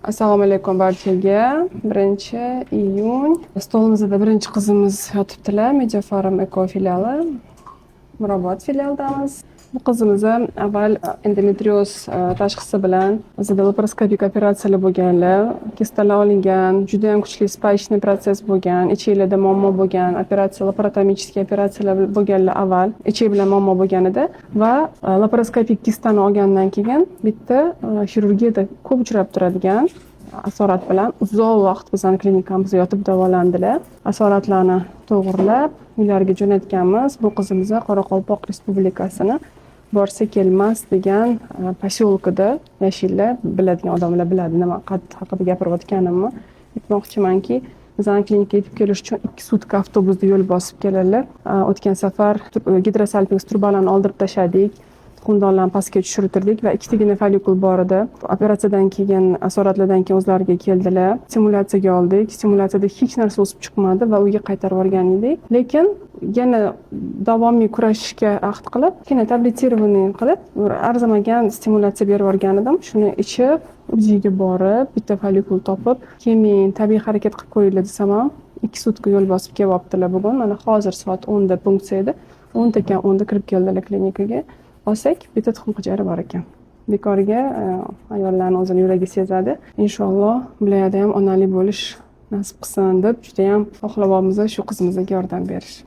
Assalomu alaykum barchaga. 1-iyun. Stolimizda birinchi qizimiz yotibdilar. Mediafarm Eko filiali. Mirobod filialidamiz. Bu qizimiz ham avval endometrioz tashxisi bilan bizada laparoskopik operatsiyalar bo'lganlar, kistalar olingan, juda ham kuchli спаечный процесс bo'lgan, ichaklarda muammo bo'lgan, operatsiya, лапаротомический operatsiyalar bo'lganlar avval, ichak bilan muammo bo'lgan edi va laparoskopik kistani olgandan keyin bitta xirurgiyada ko'p uchrab turadigan asorat bilan uzoq vaqt bizani klinikamizda yotib davolandilar. Asoratlarni to'g'irlab, uylariga jo'natganmiz. Bu qizimiz Qoraqalpoq Respublikasini Borsa kelmas degan posyolkada yashaydilar. Biladigan odamlar biladi nima haqida gapirayotganimni. Aytmoqchimanki, bizani klinikaga yetib kelish uchun 2 sutka avtobusda yo'l bosib keladilar. O'tgan safar гидросальпинкс trubalarni oldirib tashladik. Tuxumdonlarni pastga tushirtirdik va ikkitagina follikul bor edi. Operatsiyadan keyin, asoratlardan keyin o'zlariga keldilar. Stimulyatsiyaga oldik. Stimulyatsiyada hech narsa o'sib chiqmadi va uyga qaytarib yuborgan edik. Lekin yana davomiy kurashishga ahd qilib, kichkina таблетированный qilib, bir arzimagan stimulyatsiya berib yuborgan edim. Shuni ichib, УЗИ ga borib, bitta follikul topib, keyin tabiiy harakat qilib qo'yinglar desam ham 2 sutka yo'l bosib kelyaptilar bugun. Mana hozir soat 10da punksiya edi. 10ta ekan, 10da kirib keldilar klinikaga. Olsak, bitta tuxum hujayra bor ekan. Bekorga ayollarni o'zini yuragi sezadi. Inshaalloh, bularda ham onali bo'lish nasib qilsin deb judayam xohlayapmiz shu qizimizga yordam berish.